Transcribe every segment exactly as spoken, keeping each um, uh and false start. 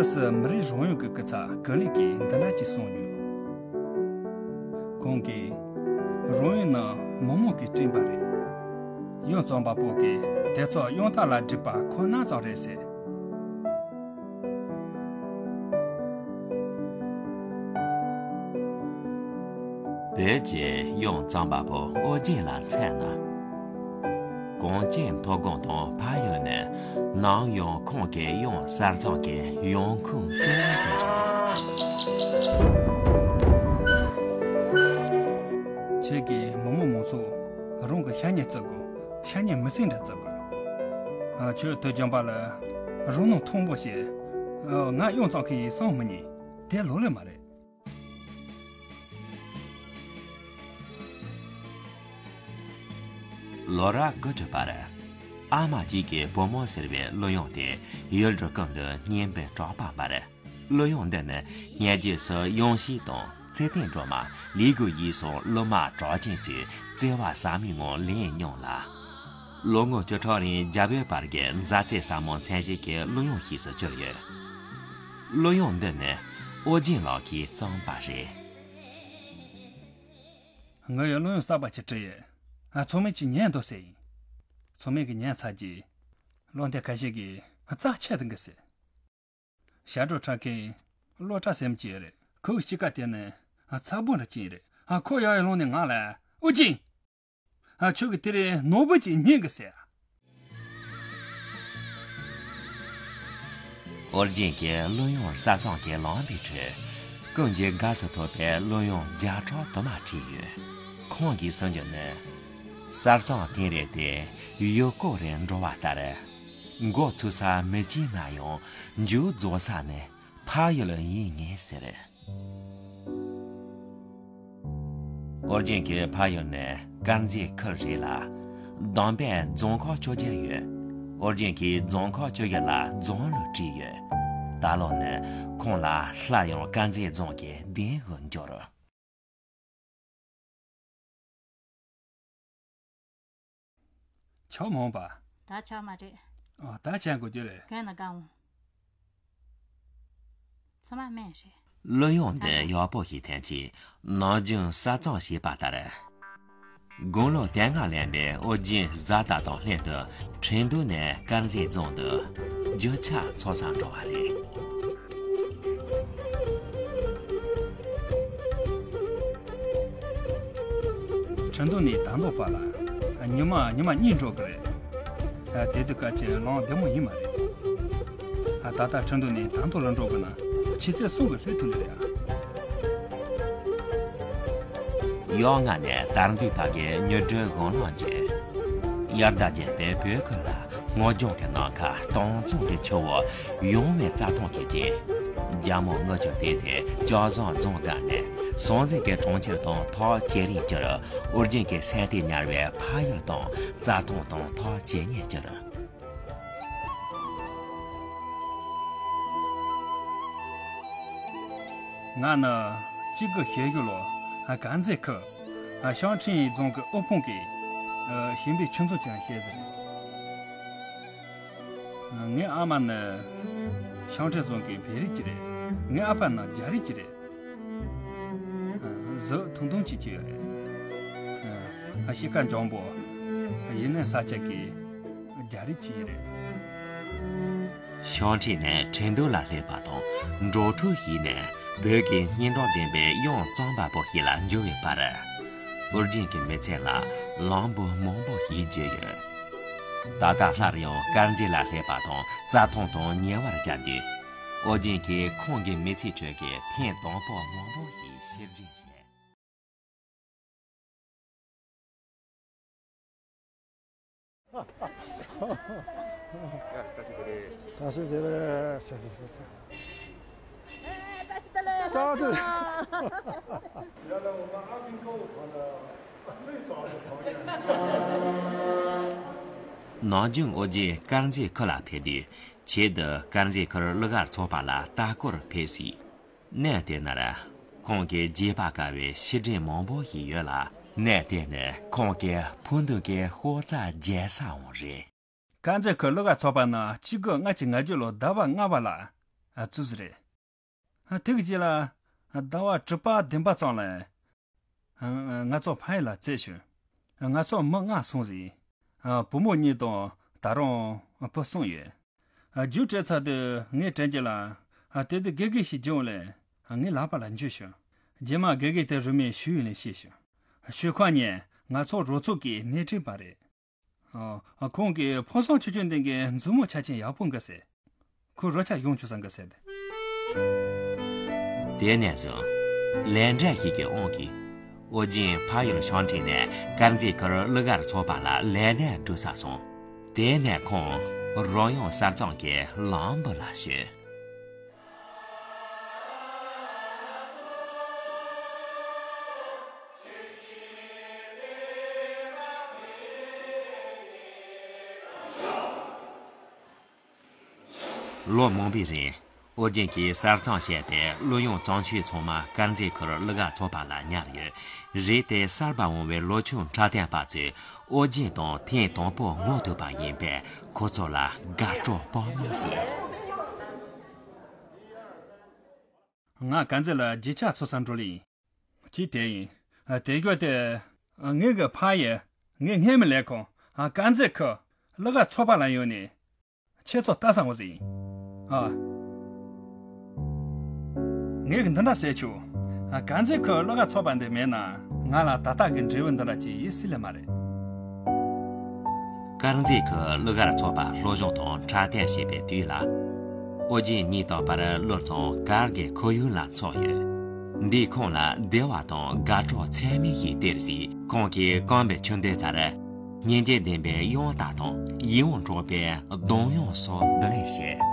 སུ་མི་རིགས་རང་ཡོང་གི་སྐུ་ཚབ་ཀུན་ལེགས་ཀྱིས་འདི་འདྲ་ཅིག་གསུངས་ཡོད། ཁོང་གིས། རང་ཡོང་ནི་མི་མང་གིས་བསྐྲུན་པ་རེད། ཡང་རྩོམ་པ་པོ་གིས་དེ་ཚོ་དབྱངས་རྟ་ལ་བསྒྲིགས་པ་ཁོ་ན་ཙམ་རེད་ཟེར། བོད་ཀྱི་དབྱངས་རྩོམ་པ་པོ་ཨོ་རྒྱན་ལ་མཚོན་ན། གངས་ཅན་མཐོ་སྒང་དང་ཕ་ཡུལ་ནི་ནམ་ཡང་ཁོང་གི་དབྱངས་གསར་རྩོམ་གྱི་ཡོང་ཁུངས་གཙོ་བོ་དེ་རེད། ཁྱེད་ཀྱིས་མི་མང་མང་ཚོགས་རང་གི་ཤ་ཉེ་བརྩི་དགོས། ཤ་ཉེ་མི་སེར་འདྲ་བརྩི་དགོས། ཨ། ཁྱོད་དུས་རྒྱུན་པ་ལ་རང་སྣང་མཐོན་པོ་བྱས། ཨ། ང་དབྱངས་རྩོམ་མཁན་ཡིན་བསམ་མི་ཉན། དེ་ལོ་ལེགས་མ་རེད། ལོ་རབས་དགུ་བཅུ་པར། ཨ་མ་གཅིག་གི་བུ་མོ་ཟེར་བའི་གླུ་དབྱངས་དེ་ཡུལ་གྲུ་ཀུན་ཏུ་སྙན་པའི་གྲགས་པ་འབར། གླུ་དབྱངས་འདི་ནི་སྔ་རྗེས་སུ་ཡང་ཞིག་དང་ཚེ་བརྟན་སྒྲོལ་མ། ལི་གུ་ཡིས་སོགས་གླུ་མ་གྲགས་ཅན་ཚོས་བརྩེ་བ་ཟབ་མོའི་ངང་ལེན་མྱོང་ལ། ལོ་ངོ་བཅུ་ཕྲག་རིང་རྒྱ་བོད་བར་གྱི་མཛའ་བརྩེ་ཟབ་མོ་མཚན་བྱེད་ཀྱི་གླུ་དབྱངས་ཤིག་ཏུ་གྱུར་ཡོད། གླུ་དབྱངས་འདི་ནི་ཨོ་རྒྱན་ལགས་ཀྱིས་བརྩམས་པ་རེད། ངའི་གླུ་དབྱངས་གསར་པ་ཅིག་བྲིས་ཡོད། ཨ། ཚང་མས་ཅིག་ཉན་འདུག་ཟེར་ཡིན། ཚང་མས་ཀྱིས་ཉན་ཚར་རྗེས། བློ་འདྲི་ཁ་ཤས་ཀྱིས་རྩ་ཆད་འདུག་གི་ཟེར། ཞབས་བྲོ་འཁྲབ་མཁན་བློ་གྲགས་ཟེར་མཁན་ཅིག་ཡོད་རེད། ཁོའི་གཤིས་ཀ་དེ་ནི་ཚ་པོ་འདྲ་ཅིག་རེད། ཨ། ཁོ་ཡར་ཡར་ལངས་ནས་ང་ལ། ཨོ་རྒྱན། ཨ། ཁྱོད་ཀྱིས་དེ་རིང་ནོར་བུ་ཅིག་རྙེད་གི་ཟེར། ཨོ་རྒྱན་གྱི་གླུ་དབྱངས་གསར་རྩོམ་གྱི་ལམ་པའི་ཁྲོད། ཀུན་གྱིས་དགའ་བསུ་ཐོབ་པའི་གླུ་དབྱངས་བརྒྱ་ཕྲག་དུ་མ་བྲིས་ཡོད། ཁོང་གིས་གསུང་རྒྱུ་ནི། གསར་རྩོམ་དེང་རབས་དེ་ཡུལ་སྐོར་རེ་འགྲོ་བ་ལྟར། མགོ་ཚུགས་ས་མི་གཅིག་ན་ཡང་མཇུག་རྫོགས་ས་ནི་ཕ་ཡུལ་ཡིན་ངེས་ཟེར། ཨོ་རྒྱན་གྱི་ཕ་ཡུལ་ནི་དཀར་མཛེས་ཁུལ་རེད་ལ། བསྡོམས་པས་རྫོང་ཁག་བཅོ་བརྒྱད་ཡོད། ཨོ་རྒྱན་གྱིས་རྫོང་ཁག་བཅོ་བརྒྱད་ལ་རྫོང་གླུ་བྲིས་ཡོད། ད་ལོ་ནི་ཁོང་ལ་སླར་ཡང་དཀར་མཛེས་རྫོང་གི་གདན་དབུ་འབྱོར། ཆོག་མོང་པ། ད་ཆོག་མ་རེད། ཨ། ད་ཆད་དགོས་རྒྱུ་རེད། གན་ན་དགའ་འོང་། ཚང་མ་སྨན་རེད། གླུ་དབྱངས་དེ་ཡག་པོ་ཞིག་འཐེན་ཆེད་ནམ་རྒྱུན་གསར་རྩོམ་བྱེད་པ་ལྟར། དགུང་ལོ་དེ་སྔ་ལོན་པའི་ཨོ་རྒྱན་བཟའ་ཟླ་དང་ལྷན་དུ་ཁྲིན་ཏུའུ་ནས་དཀར་མཛེས་རྫོང་དུ་རྒྱུ་ཆ་འཚོལ་སར་འགྲོ་བ་རེད། ཁྲིན་ཏུའུ་ནས་དར་མདོ་བར་ལ་ཉི་མ་ཉི་མ་གཉིས་འགྲོ་གི་རེད། ཨ། དེ་དུས་སྐབས་ཀྱི་ལམ་བདེ་མོ་ཡིན་མ་རེད། ཨ། ད་ལྟ་ཁྲིན་ཏུའུ་ནས་དར་མདོ་ལ་འགྲོ་དགོས་ན་ཕྱི་ཚེས་གསུམ་གྱི་སླེབས་ཐུབ་ལེ་རེད་ཨ། གཡག་རྔ་ནས་དར་མདོའི་བར་གྱི་མྱུར་བགྲོད་གང་ལ་འགྱོད། དབྱར་ཟླ་བརྒྱད་པའི་བོད་ཁུལ་ལ་སྔོ་ལྗང་གི་ནམ་མཁའ་སྟོང་ཚོགས་ཀྱི་ཆུ་བོ་ཡངས་པའི་རྩྭ་ཐང་གི་རྗེས། རྒྱ་མོ་རྔུལ་ཆུ་དེད་དེ་ལྕགས་ཟམ་རྫོང་བརྒལ་ནས་ཟང་ཟིང་གི་གྲོང་ཁྱེར་དང་ཐག་ཇེ་རིང་གྱུར། ཨོ་རྒྱན་གྱི་སེམས་གཏིང་ཉར་བའི་ཕ་ཡུལ་དང་རྩྭ་ཐང་དང་ཐག་ཇེ་ཉེ་གྱུར། ང་ནི་གཅིག་དགུ་ཞེ་བཞི་ལོར་དཀར་མཛེས་ཁུལ་ཤང་ཁྲིན་ཡི་རྫོང་གི་དབུལ་ཕོངས་ཀྱི་ཞིང་པའི་ཁྱིམ་ཚང་ཅིག་ནང་སྐྱེས་ཟིན། ངའི་ཨ་མ་ནི་ཤང་ཁྲིན་རྫོང་གི་བོད་རིགས་ཅིག་རེད། ངའི་ཨ་ཕ་ནི་རྒྱ་རིགས་ཅིག་རེད། གཟུགས་ཐུང་ཐུང་ཅིག་ཅིག་ཡོད་རེད། གཤིས་ཀ་འཇམ་པོ། ཡིན་ནའི་ས་སྐྱ་གི་རྒྱ་རིགས་ཅིག་རེད། ཤང་ཁྲིན་ནས་ཁྲིན་ཏུའུ་ལ་སླེབས་པ་དང་འགྲོ་འཕྲུལ་ཞིག་ནས་བོད་ཀྱི་སྙན་གྲགས་ལྡན་པའི་དབྱངས་རྩོམ་པ་པོ་ཞིག་ལ་འགྱུར་བའི་བར། ཨོ་རྒྱན་གྱི་མི་ཚེ་ལ་ལམ་བུ་མང་པོ་ཞིག་བརྗོད་ཡོད། ད་ལྟ་སླར་ཡང་དཀར་མཛེས་ལ་སླེབས་པ་དང་རྩྭ་ཐང་དང་ཉེ་བར་བཅར་དུས། ཨོ་རྒྱན་གྱིས་ཁོང་གི་མི་ཚེའི་ཁྲོད་ཀྱི་ཐེངས་དང་པོ་མང་པོ་ཞིག་ཕྱིར་དྲན་བྱས། བཀྲ་ཤིས་བདེ་ལེགས། བཀྲ་ཤིས་བདེ་ལེགས། བཀྲ་ཤིས་བདེ་ལེགས། བཀྲ་ཤིས་བདེ་ལེགས། བཀྲ་ཤིས་བདེ་ལེགས། ནམ་རྒྱུན་ཨོ་རྒྱན་དཀར་མཛེས་ཁུལ་ལ་ཕེབས་དུས་ཆེད་དུ་དཀར་མཛེས་ཁུལ་གླུ་གར་ཚོགས་པ་ལ་ལྟ་སྐོར་ཕེབས་སྲིད། གནས་དེ་ནར་ཁོང་གིས་བརྗེད་པར་དཀའ་བའི་ཕྱིར་དྲན་མང་པོ་ཞིག་ཡོད་ལ། གནས་དེ་ནི་ཁོང་གི་ཕུགས་འདུན་གྱི་ཤོག་རྩ་རྒྱས་སའང་རེད། དཀར་མཛེས་ཁུལ་གླུ་གར་ཚོགས་པ་ནི་གཅིག་དགུ་ལྔ་བཅུ་ང་བརྒྱད་ལོའི་ཟླ་བ་ལྔ་པ་ལ། ཨ་བཙུགས་ཟིག་རེད། ཨ་དེ་གི་རྗེས་ལ་ཟླ་བ་དྲུག་པ་བདུན་པ་ཙམ་ལ་ཨ་ང་ཚོ་ཕ་ཡུལ་ལ་བཙལ་བྱུང་། ང་ཚོ་མི་ལྔ་སོང་ཟིག། ཨ་བུ་མོ་གཉིས་དང་ད་རུང་བུ་གསུམ་ཡོད། ཨ་རྒྱུགས་སྤྲད་ཚར་དུས་ངས་དྲན་རྒྱུ་ལ། ཨ་དེ་དུས་དགེ་རྒན་ཞིག་བྱུང་ལས་ཨ་ངའི་ལག་པ་ལ་འཇུས་བྱུང་། རྗེས་མ་དགེ་རྒན་དེ་རུ་མིའི་ཞུ་ཡིན་ལས་ཤེས་བྱུང་། ཞུ་ཁང་ནས་ང་ཚོ་རོགས་ཚོགས་ཀྱི་སྣེ་ཁྲིད་པ་རེད། ཨ་ཁོང་གིས་ཕོ་བཟང་ཆུང་ཆུང་འདི་གའི་མཛུབ་མོ་ཆ་ཅན་ཡག་པོ་འགའ་ཟེར། ཁོ་རོ་ཆ་ཡོང་ཆོག་ས་འགའ་ཟེར་ཏེ། དེ་ནས་བཟུང་ལས་འབྲས་ཤིག་གི་དབང་གིས་ཨོ་རྒྱན་ཕ་ཡུལ་ཞང་ཁྲིད་ནས་དཀར་མཛེས་ཁུལ་གླུ་གར་ཚོགས་པ་ལ་ལས་གནས་འགྲོ་ས་སོང་། དེ་ནས་ཁོང་རོལ་དབྱངས་གསར་རྩོམ་གྱི་ལམ་བུ་ལ་ཞོན། ལོ་མང་པོའི་རིང་ཨོ་རྒྱན་གྱིས་གསར་རྩོམ་བྱས་པའི་གླུ་དབྱངས་བརྩམས་ཆོས་ཚང་མ་དཀར་མཛེས་ཁུལ་གླུ་གར་ཚོགས་པ་ལ་ཉར་ཡོད། རེད་དེ་གསར་པ་འོང་བའི་ལོ་ཆུང་འཁྲབ་སྟོན་པ་ཚོས་ཨོ་རྒྱན་དང་ཐེངས་དང་པོ་ངོ་ཐུག་པ་ཡིན་པས་ཁོ་ཚོ་ལ་དགའ་སྤྲོ་སྤོབས་སྣང་སོས། ང་དཀར་མཛེས་ལ་རྗེས་ཆ་འཚོལ་ས་འགྲོ་ལེ་ཡིན། ཅི་དེ་ཡིན། དེ་སྐྱོ་དེ། ངེད་ཀྱི་ཕ་ཡི་ངའི་སྔས་མའི་ལས་ཁུངས་དཀར་མཛེས་ཁུལ་གླུ་གར་ཚོགས་པ་ལ་ཡོང་ནས་ཁྱེད་ཚོ་ལྟ་ས་འོང་ཟིག་ཡིན། ཨ། ངས་འདི་འདྲ་ཟེར་ཆོག། དཀར་མཛེས་ཁུལ་གླུ་གར་ཚོགས་པ་འདི་མེད་ན་ང་ལ་ད་ལྟ་གི་འབྲས་བུ་འདི་འདྲ་ཅིག་ཡོད་སྲིད་ལེ་མ་རེད། དཀར་མཛེས་ཁུལ་གླུ་གར་ཚོགས་པ་སློབ་སྦྱོང་དང་འཁྲབ་སྟོན་བྱེད་པའི་དུས་ལ། ཨོ་རྒྱན་ཉིན་རྟག་པར་གླུ་དང་གར་གྱི་ཁོར་ཡུག་ལ་འཚོགས་ཡོད། འདིས་ཁོང་ལ་བདེ་བ་དང་དགའ་སྤྲོ་ཚད་མེད་ཞིག་སྟེར་ཟིག། ཁོང་གིས་རྐང་པའི་ཆུ་འདོད་ལྟར། སྙིང་རྗེ་ལྡན་པའི་དབྱངས་རྟ་དང་ཡིད་འོང་འཕྲོག་པའི་གདངས་དབྱངས་སོགས་བསྡུ་ལེན་བྱས།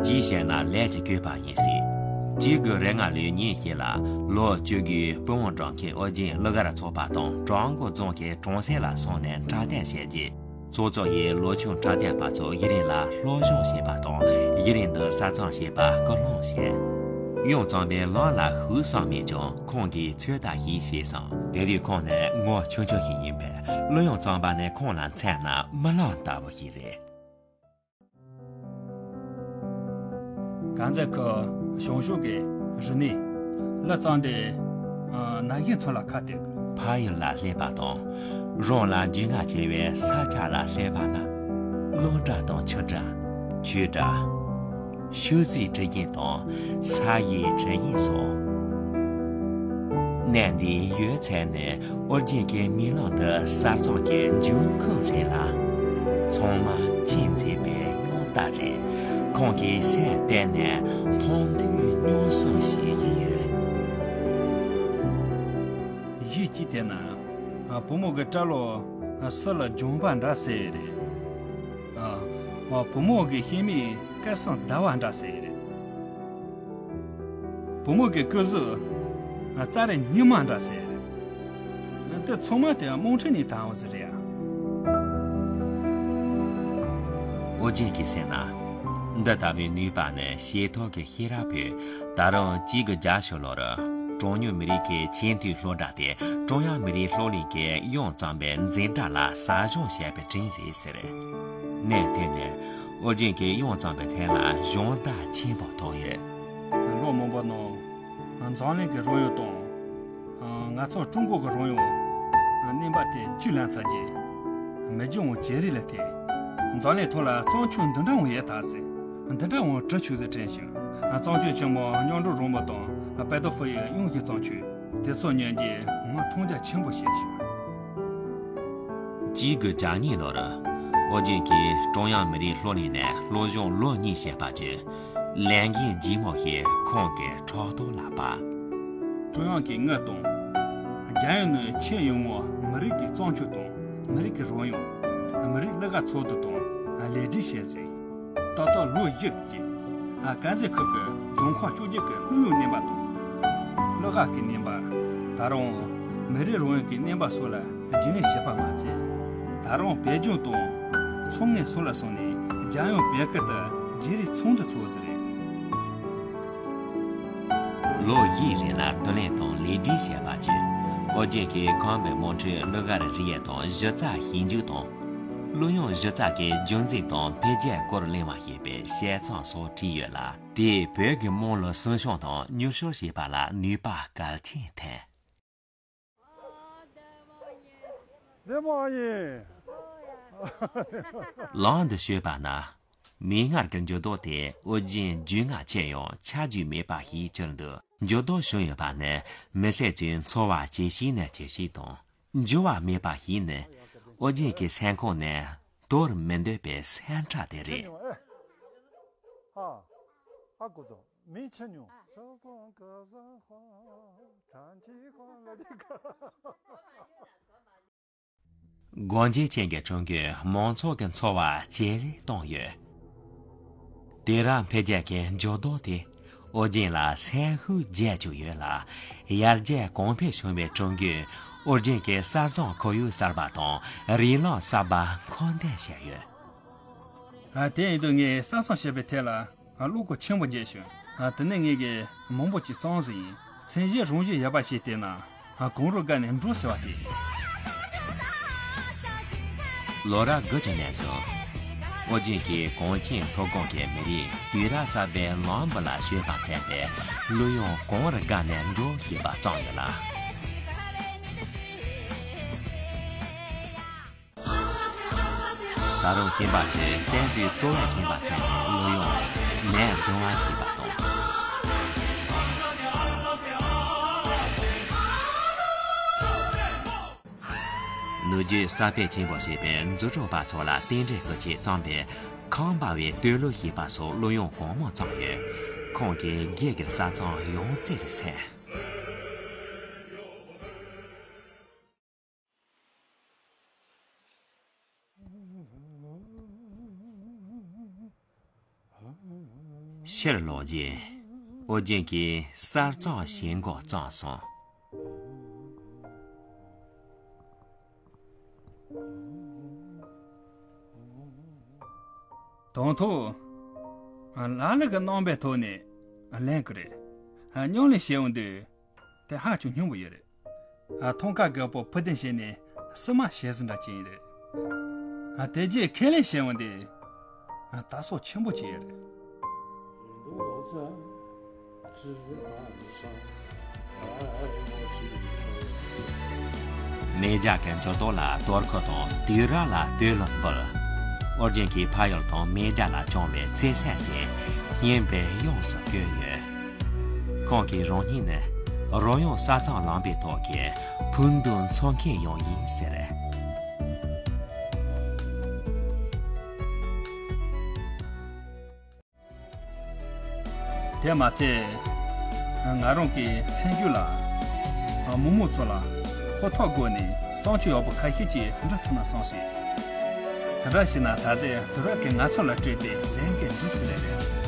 ཅིའི་ཕྱིར་ན་ལས་ཀྱི་བཀོད་པ་ཡིན་སྲིད། གཅིག་དགུ་རེ་ལྔ་ལོའི་ཉིན་ཞིག་ལ་ལོ་བཅུ་དགུའི་པུས་དབང་སྒྲུབ་མཁན་ཨོ་རྒྱན་གླུ་གར་ཚོགས་པ་དང་བྲག་འགོ་རྫོང་གི་གྲོང་གསེབ་ལ་སོང་ནས་འཁྲབ་སྟོན་བྱས་རྗེས། ཚོགས་གཙོ་ཡིས་ལོ་ཆུང་འཁྲབ་སྟོན་པ་ཚོ་ཡི་རིང་ལ་སློབ་སྦྱོང་བྱས་པ་དང་ཡི་རིང་དུ་གསར་རྩོམ་བྱས་པ་སྐུལ་སློང་བྱས། དབྱངས་གཙང་པོའི་ལམ་ལ་ཞུགས་བསམ་མེད་ཀྱང་ཁོང་གིས་ཚོད་ལྟ་ཞིག་བྱས་སོང་། དེ་དུས་ཁོང་ནི་ངོ་ཆུང་ཆུང་ཞིག་ཡིན་པས་གླུ་དབྱངས་གཙང་པ་ནི་ཁོང་ལ་མཚོན་ན་རྨི་ལམ་ལྟ་བུ་ཞིག་རེད། དཀར་མཛེས་ཁུལ་བྱང་ཕྱོགས་ཀྱི་རི་ནས་གླུ་བརྩམས་ཏེ་ན་གཞོན་ཚོ་ལ་ཁ་གཏད་དགོས། ཕ་ཡུལ་ལ་སླེབས་པ་དང་། རང་ལ་རྒྱུས་མངའ་ཆེ་བའི་ས་ཆ་ལ་སླེབས་པ་ན། གླུ་སྒྲ་དང་ཆུ་སྒྲ། ཆུའི་སྒྲ། ཆུ་རྫིའི་དྲི་ཞིམ་དང་ས་ཡི་དྲི་ཞིམ་སོགས། གནས་འདིའི་ཡོད་ཚད་ནི་ཨོ་རྒྱན་གྱི་རྨི་ལམ་དུ་གསར་རྩོམ་གྱི་འབྱུང་ཁུངས་རེད་ལ། ཚང་མ་ཁྱིམ་མཚེས་པའི་སྙིང་རྟ་རེད། ཁོང་གི་སེམས་གཏད་ནས་མཐོང་ཐོས་མྱོང་གསུམ་ཞིག་ཡིན་ཡོད། གཞས་གཅིག་དེ་ན། བུ་མོ་གི་སྐྲ་ལོ་སུ་ལ་ལྗང་པ་འདྲ་ཟེར་རེད། བུ་མོ་གི་ཤེལ་མིག་སྐད་གསང་ཟླ་བ་འདྲ་ཟེར་རེད། བུ་མོ་གི་སྐུ་གཟུགས་རྩྭ་རའི་ཉི་མ་འདྲ་ཟེར་རེད། དེ་ཚང་མ་དེ་རྨོངས་འཁྲུལ་ནས་བཏང་བ་ཟིག་རེད་ཨ། ཨོ་རྒྱན་གྱི་སེམས་ན། འདི་ལྟ་བུའི་ནུས་པ་ནི་ཞེ་ཐོག་གི་ཤེས་རབ་བོས་ད་རུང་གཅིག་དགུ་བརྒྱད་ཅུ་ལོར་གྲངས་ཉུང་མི་རིགས་ཀྱི་ཆེས་མཐོའི་སློབ་གྲྭ་སྟེ་ཀྲུང་དབྱང་མི་རིགས་སློབ་གླིང་གི་དབྱངས་གཙང་པའི་འཛིན་གྲྭ་ལ་ཟབ་སྦྱོང་བྱས་པའི་དྲིན་རེད་ཟེར། གནས་དེ་ནས་ཨོ་རྒྱན་གྱི་དབྱངས་གཙང་པའི་ཐད་ལ་སྦྱོང་བརྡར་ཆེན་པོ་ཐོབ་ཡོད། ལོ་མང་པོ་ནང་འཛམ་གླིང་གི་རོལ་དབྱངས་དང་། ང་ཚོ་ཀྲུང་གོ་གི་རོལ་དབྱངས་རྣམ་པ་དེ་བཅུད་ལེན་ཚར་རྗེས། མི་རྒྱུ་འོང་བྱེད་རིགས་ལ་ཐེ། འཛམ་གླིང་ཐོག་ལ་བརྩམས་ཆོས་འདི་འདྲ་འོང་ཡས་ཐག་ཟེར། འདི་འདྲ་འོང་བྲི་ཆོག་ཟེར་དྲན་ཞིང་། བརྩམས་ཆོས་ཆེན་མོ་མཉམ་འགྲོ་རོལ་མོ་དང་དཔལ་རྡོར་ཧྥུ་ཡི་དབྱངས་ཀྱི་བརྩམས་ཆོས་དེ་ཚོ་ཉན་རྗེས་ང་མཐོང་རྒྱ་ཆེན་པོ་བྱས་ཤིང་། གཅིག་དགུ་བརྒྱ་གཉིས་ལོར་ཨོ་རྒྱན་གྱིས་ཀྲུང་དབྱང་མི་རིགས་སློབ་གླིང་ནས་སློབ་སྦྱོང་ལོ་གཉིས་བྱས་པ་བརྒྱུད། ལས་འགན་ལྗིད་མོ་ཞིག་ཁོང་གི་ཕྲག་ཐོག་ལ་བབས། ཀྲུང་དབྱང་གིས་དངུལ་བཏོན། རྒྱལ་ཡོངས་ནས་ཁྱོན་ཡོངས་མི་རིགས་ཀྱི་བརྩམས་ཆོས་དང་མི་རིགས་ཀྱི་རོལ་དབྱངས། མི་རིགས་གླུ་གར་ཚོགས་འདུ་དང་ལས་སྒྲིག་བྱས་ཟིན། ཏག་ཏག་ལོ་བཞི་གཅིག་དཀར་མཛེས་ཁུལ་གྱི་རྫོང་ཁག་བཅོ་བརྒྱད་ཀྱི་གླུ་དབྱངས་རྣམ་པ་དང་། གླུ་གར་གྱི་རྣམ་པ། ད་རུང་མི་རིགས་རོལ་དབྱངས་ཀྱི་རྣམ་པ་སོགས་ལ་རྒྱུས་ལོན་བྱས་པ་མ་ཚད། ད་རུང་བོད་ལྗོངས་དང་མཚོ་སྔོན་སོགས་ལ་སོང་ནས་རྒྱལ་ཡོངས་བོད་ཁུལ་དུ་བརྗེ་རེས་ཚོགས་འདུ་ཚོགས་ཟིན། ལོ་བཞིའི་རིང་ལ་བསྡུ་ལེན་དང་ལས་སྒྲིག་བྱས་པ་བརྒྱུད། ཨོ་རྒྱན་གྱིས་ཁམས་པའི་དམངས་ཁྲོད་གླུ་གར་རིག་གནས་དང་གཞི་རྩ་ཞིབ་འཇུག་དང་། གླུ་དབྱངས་གཞི་རྩ་གི་རྒྱུན་འཛིན་དང་འཕེལ་རྒྱས་སྐོར་གླེང་བ་ཞེས་པའི་བཤད་ཚང་སོགས་བྲིས་ཡོད་ལ། དེས་བོད་ཀྱི་དམངས་གླུ་སྲུང་སྐྱོང་དང་མྱུར་སྐྱོབ་བྱེད་པ་ལ་ནུས་པ་གལ་ཆེན་ཐོན། བདེ་མོ་ཨ་ཡིན། ལམ་དུ་བྱོན་པ་ན། མིག་སྔར་གྱི་འགྱུར་ལྡོག་དེ་ཨོ་རྒྱན་རྒྱུས་མངའ་ཆེ་ཡང་ཆ་རྒྱུས་མེད་པ་ཞིག་གྱུར་འདུག་འགྱུར་ལྡོག་བྱུང་ཡོད་པ་ནི་མི་སེར་ཚོའི་འཚོ་བ་ཇེ་ཞན་ནས་ཇེ་ཞན་དང་འགྱུར་བ་མེད་པ་ཞིག་ནི་ཨོ་རྒྱན་གྱི་སེམས་ཁོང་ནས་དོར་མི་འདོད་པའི་སེམས་ཁྲལ་དེ་རེད། ཨ། ཨ་ཀོ་ཙོ། མི་ཆེ་ཉུང་། སྒོ་འབྱེད་ཅན་གྱི་ཁྲོམ་སྐོར་མང་ཚོགས་ཀྱི་འཚོ་བ་ཇེ་ལེགས་བཏང་ཡོད། དུས་རབས་འཕེལ་རྒྱས་ཀྱི་འགྱུར་ལྡོག་དེ་ཨོ་རྒྱན་ལ་སེམས་ཤུགས་རྒྱས་བཅུག་ཡོད་ལ། ཡར་རྒྱས་གོང་འཕེལ་བྱུང་བའི་ཁྲོམ་སྐོར་ཨོ་རྒྱན་གྱི་གསར་རྩོམ་ཁོར་ཡུག་གསར་པ་དང་རིགས་ལམ་གསར་པ་མཁོ་འདོན་བྱས་ཡོད། ཨ། དེ་ཡིན་དུས་ངས་གསར་རྩོམ་བྱེད་པའི་ཐད་ལ་ཨ་བློ་ཁོག་ཆེན་པོ་འཇལ་བྱུང་། ཨ། དེ་ནས་ངས་གི་མང་པོ་ཅིག་བརྩམས་ཟིན་ཡིན། མཚན་གཞི་རང་བཞིན་ཡོད་པ་ཞིག་བལྟས་ན། ཨ། གངས་རི་བརྒལ་ནས་འགྲོ་ཟེར་བ་དེ། ལོ་རབས་དགུ་བཅུ་ནས་བཟུང་ཨོ་རྒྱན་གྱིས་གངས་ཅན་མཐོ་སྒང་གི་མི་རིགས་དུས་རབས་གསར་པའི་ལམ་བུ་ལ་བྱོན་པ་མཚོན་པའི་གླུ་དབྱངས་གངས་རི་བརྒལ་ནས་འགྲོ་ཞེས་པ་བརྩམས་ཡོད་ལ། ད་རུང་ཤན་པ་ཚོས་བསྟན་འགྲོའི་སྤྲོ་བས་ཁེངས་པ་མཚོན་པའི་གླུ་དབྱངས་ནད་གདུང་བ་ཞེས་པ་དང་། ནུས་རྒྱུ་གསར་སྤེལ་ཆེན་པོ་བྱས་པའི་འཛུགས་སྐྲུན་པ་ཚོ་ལ་རྟེན་འབྲེལ་སྐུལ་ཆེད་བརྩམས་པའི་ཁང་པ་བའི་བསྟོད་གླུ་ཞེས་པ་སོགས་གླུ་དབྱངས་གང་མང་བརྩམས་ཡོད། ཁོང་གིས་སྒེར་གྱི་གསར་རྩོམ་ཡང་རྩེར་སོན། ཕྱིར་ལོག་རྗེས་ཨོ་རྒྱན་གྱིས་གསར་རྩོམ་བྱེད་འགོ་བརྩམས་སོང་། དང་ཐོག་ལ་ལ་གི་རྣམ་པའི་ཐོག་ནས་ལེན་གི་རེད། སྙིང་ལས་བཤད་འོང་དུས། དེ་ཧ་ཅང་སྙན་པོ་ཡོད་རེད། ཨ། ཐང་ཀ་རྒད་པོ་ཕུ་དན་བྱས་ནས་སི་མ་བྱས་ཟིན་འདྲ་ཅན་ཡིན་རེད། ཨ། དེ་རྗེས་ཁས་ལེན་བྱས་འོང་དེ། ཨ། ད་སོ་ཆེན་པོ་ཅིག་ཡོད་རེད། མེ་རྒྱལ་གྱི་འགྱུར་ལྡོག་ལ་དོ་ཁུར་དང་དུས་རབས་ལ་བསྟོད་གླུ་འབུལ། ཨོ་རྒྱན་གྱིས་ཕ་ཡུལ་དང་མེ་རྒྱལ་ལ་བཅངས་པའི་བརྩེ་སེམས་དེ་སྙན་པའི་དབྱངས་སུ་བསྐྱོན་ཡོད། ཁོང་གིས་རང་ཉིད་ནི་རོལ་དབྱངས་གསར་རྩོམ་ལམ་པའི་ཐོག་གི་ཕུགས་འདུན་འཚོལ་མཁན་ཡང་ཡིན་ཟེར། དེ་མ་ཚད། ང་རང་གི་སེམས་རྒྱུད་ལ། མི་མང་ཚོ་ལ་ཧུར་ཐག་སྒོ་ནས་བརྩམས་ཆོས་ཡག་པོ་ཁ་ཤས་ཅིག་འབྲི་ཐུབ་ན་བསམ་སོང་། དེ་འདྲ་བྱས་ན་ད་གཟོད་དུས་རབས་ཀྱིས་ང་ཚོ་ལ་སྤྲད་པའི་ལས་འགན་འགྲུབ་ཐུབ་ལེ་རེད།